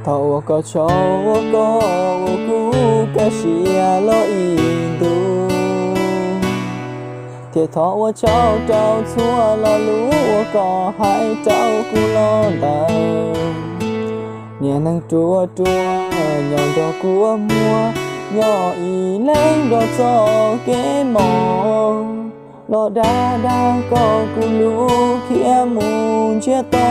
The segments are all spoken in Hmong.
Thov ua koj tsaug uas koj ua kuv kaj siab los ib ntus, thiab thov ua tsaug rau txhua lo lus uas koj hais rau kuv los ntawd. Niag neeg ruam ruam nyob nrog kua muag, nyob ib leeg nrog txoj kev mos, los dag dag kom kuv lub khiav mus ntsiag to.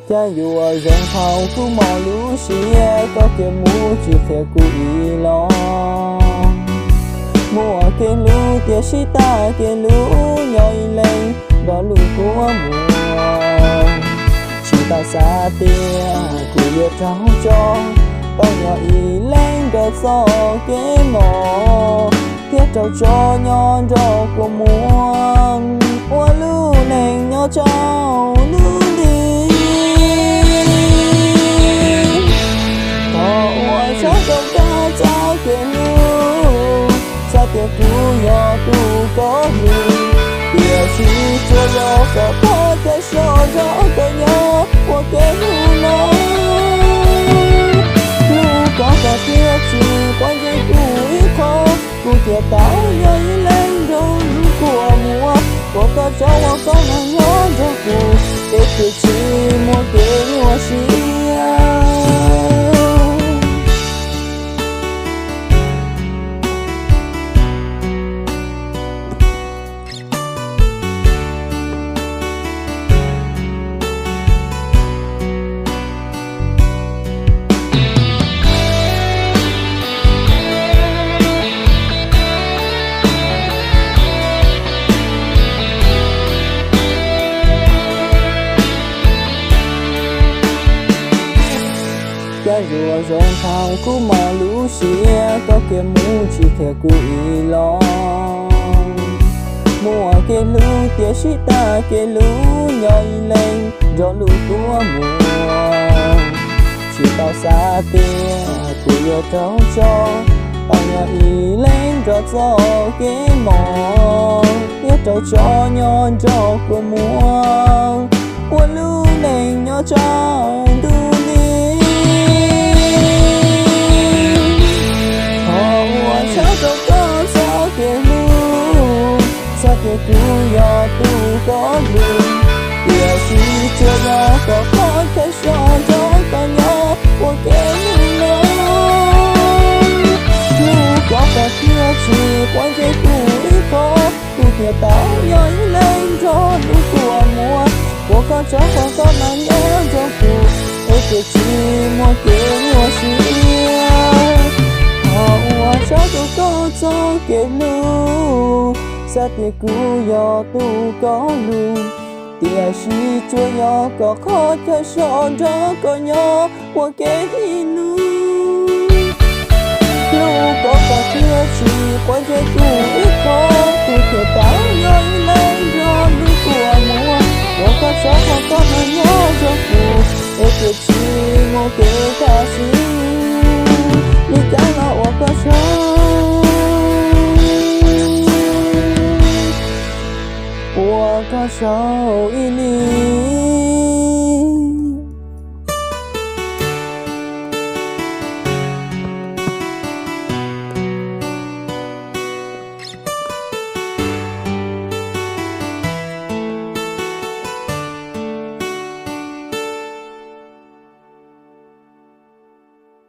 Cas yuav zoo thaum kuv mob lub siab, koj cia mus tsis qhia kuv ib los. Muaj kev hlub tiam sis tag kev hlub, nyob ib leeg nrog lub kua muag. Tsis tau xav tias kuv yuav raug tso, tau nyob ib leeg nrog txoj kev mos, thiab raug tso nyob nrog kua muag, ua lub neej nyob tsaus ntuj nti. Thov ua tsaug rau koj txoj kev hlub, xav tias kuv yog tus koj hlub, tiam sis tsuas yog koj qhov chaw so nrog koj nyob ua ke hnub no. Hlub koj koj thiaj tsis quav ntsej kuv ib qho, kuv thiaj tau nyob ib leeg nrog lub kua muag. Ua koj tsaug uas koj nyob nyob nrog kuv, es kuv tsis muaj kev nyuaj siab. Cas yuav zoo thaum kuv mob lub siab, koj cia mus tsis qhia kuv ib los. Muaj kev hlub tiam sis tag kev hlub, nyob ib leeg nrog lub kua muag. Tsis tau xav tias kuv yuav raug tso, tau nyob ib leeg nrog txoj kev mos, thiab raug tso nyob nrog kua muag, ua lub neej nyob tsaus ntuj nti. Thov ua tsaug rau koj txoj kev hlub, xav tias kuv yog tus koj hlub, tiam sis tsuas yog koj qhov chaw so nrog koj nyob ua ke hnub no. Hlub koj koj thiaj tsis quav ntsej kuv ib qho, kuv thiaj tau nyob ib leeg nrog lub kua muag. Ua koj tsaug uas koj nyob nyob nrog kuv, es kuv tsis muaj kev nyuaj siab. Thov ua tsaug rau koj txoj kev hlub, xav tias kuv yog tus koj hlub, tiam sis tsuas yog koj qhov chaw so nrog koj nyob ua ke hnub no. Hlub koj koj thiaj tsis quav ntsej kuv ib qho, kuv thiaj tau nyob ib leeg nrog lub kua muag. Ua koj tsaug uas koj nyob nyob nrog kuv, es kuv tsis muaj kev nyuaj siab. Li cas los ua koj tsaug, ua koj tsaug ib leeg.